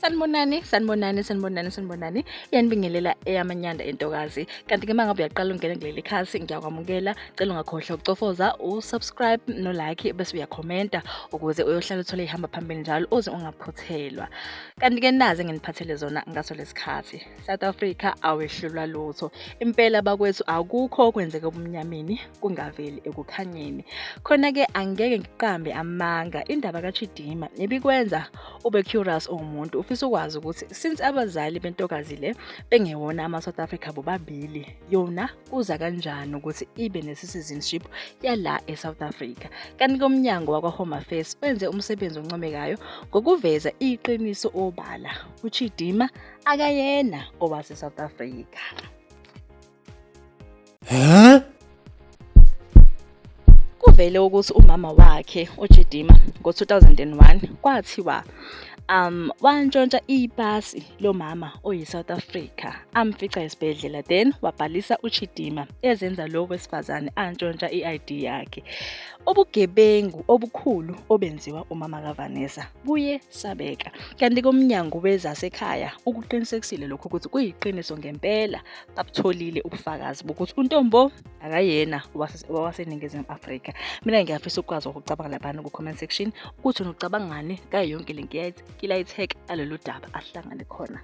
Sanibonani, sanibonani, sanibonani, sanibonani. Iyanibingelela eyamanyanda entokazi. Kanti ke mangabe uyaqala ungena kuleli khasi ngiyakwamukela. Cela ungakhohlwa ukucofoza u-subscribe no-like bese uyakhomenta ukuze uyohlala uthole ihamba phambili njalo uze ungaphuthelwa. Kanti ke nazi enginiphathele zona ngaso lesikhathi. South Africa awehlulwa lutho. Impela bakwethu akukho okwenzeka ebumnyameni kungaveli ekukhanyeni. Khona-ke angeke ngiqambe amanga indaba kaChidima ibikwenza ube curious uwumuntu ufisa ukwazi ukuthi since abazali bentokazi le bengewona ama-South Africa bobabili yona kuza kanjani ukuthi ibe ne-citizenship yala e-South Africa. Kanti komnyango wakwa-Home Affairs wenze umsebenzi oncomekayo ngokuveza iqiniso obala uChidima akayena owase-South Africa. Huh? Kuvele ukuthi umama wakhe uChidima ngo-2001 kwathiwa wantshontsha ipasi lomama oyi-South Africa amfica esibhedlela then wabhalisa uChidima ezenza lo wesifazane antshontsha i-ID yakhe. Ubugebengu obukhulu obenziwa umama kaVanessa buyesabeka. Kanti komnyango wezasekhaya ukuqinisekisile lokho ukuthi kuyiqiniso ngempela babutholile ubufakazi bokuthi uNtombo akayena owaseNingizimu Afrika. Mina ngiyafisa ukwazi ukucabanga laphana ku-comment section ukuthi ucabangani ngayo yonke le nkilayitheka alolu daba ahlangane khona.